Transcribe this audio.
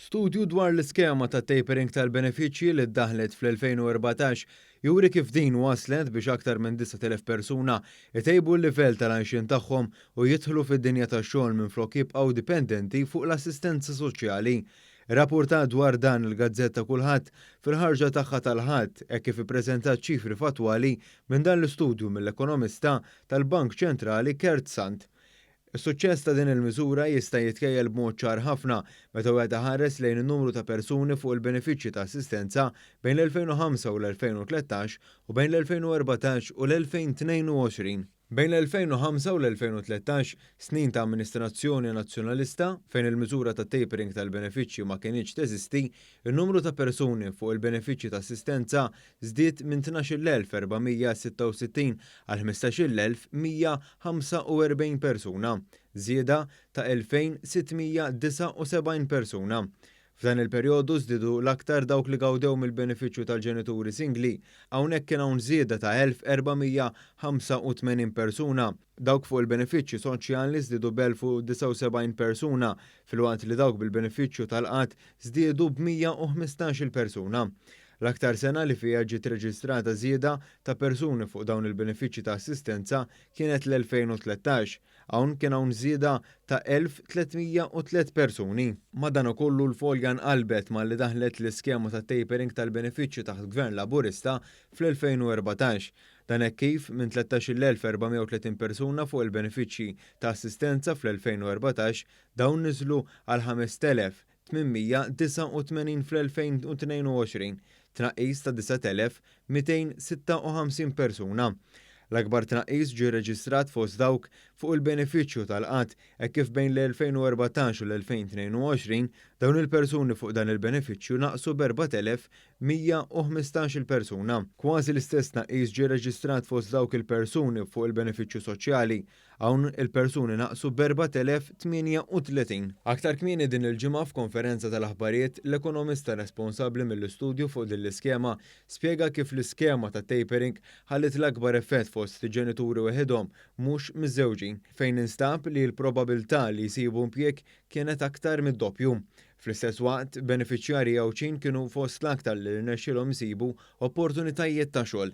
Studju dwar l-iskema ta' tapering tal-benefiċċji li ddaħlet fl-2014 juri kif din waslet biex aktar minn 9,000 persuna jtejbu l-livell tal-għajxien tagħhom u jidħlu fid-dinja tax-xogħol minflok jibqgħu dipendenti fuq l-assistenza soċjali. Irrapportat dwar dan il-gazzetta Kullħadd fil-ħarġa tagħha tal-Ħadd hekk kif ippreżentat ċifri fattwali minn dan l-istudju mill-ekonomista tal-Bank Ċentrali Kurt Sant. Is-suċċess ta' din il-miżura jista' jitkejjel b'mod ċar ħafna meta wieħed iħares lejn in-numru ta' persuni fuq il-benefiċċji ta' assistenza bejn l-2005 u l-2013 u bejn l-2014 u l-2022. Bejn l-2005 u l-2013, snin ta' amministrazzjoni Nazzjonalista fejn il-miżura ta' tapering tal-benefiċċji ma kinitx teżisti, in-numru ta' persuni fuq il-benefiċċji ta' assistenza żdied minn 12,466 għal 15,145 persuna, żieda ta' 2,679 persuna. F'dan il-perjodu żdiedu l-aktar dawk li gawdew mill-benefiċċju tal-ġenituri singli. Hawnhekk kien hawn żieda ta' 1,485 persuna. Dawk fuq il-benefiċċji soċjali żdiedu b'1,079 persuna, filwaqt li dawk bil-benefiċċju tal-qgħad żdiedu b'115-il persuna. L-aktar sena li fiha ġiet reġistrata żieda ta' persuni fuq dawn il-benefiċċji ta' assistenza kienet l-2013. Hawn kien hawn żieda ta' 1,303 persuni. Madankollu l-folja nqalbet malli daħlet l-iskema ta' tapering tal-benefiċċju taħt Gvern Laburista fl-2014. Dan hekk kif minn 13,430 persuna fuq il-benefiċċji ta' assistenza fl-2014 dawn niżlu għal 5,889 fl-2022, tnaqqis ta' 9,256 persuna. L-akbar tnaqqis ġie rreġistrat fost dawk fuq il-benefiċċju tal-qgħad hekk kif bejn l-2014 u l-2022 dawn il-persuni fuq dan il-benefiċċju naqsu b'4,115-il persuna. Kważi l-istess tnaqqis ġie rreġistrat fost dawk il-persuni fuq il-benefiċċju soċjali. Hawn il-persuni naqsu b'4,038. Aktar kmieni din il-ġimgħa f'konferenza tal-aħbarijiet, l-ekonomista responsabbli mill-istudju fuq din l-iskema spjega kif l-iskema ta' tapering ħalliet l-akbar effett fost ġenituri weħidhom mhux miżżewġin, fejn instab li l-probabilità li jsibu impjieg kienet aktar mid-doppju. Fl-istess waqt, benefiċjarji Għawdxin kienu fost l-aktar li rnexxielhom isibu opportunitajiet ta' xogħol.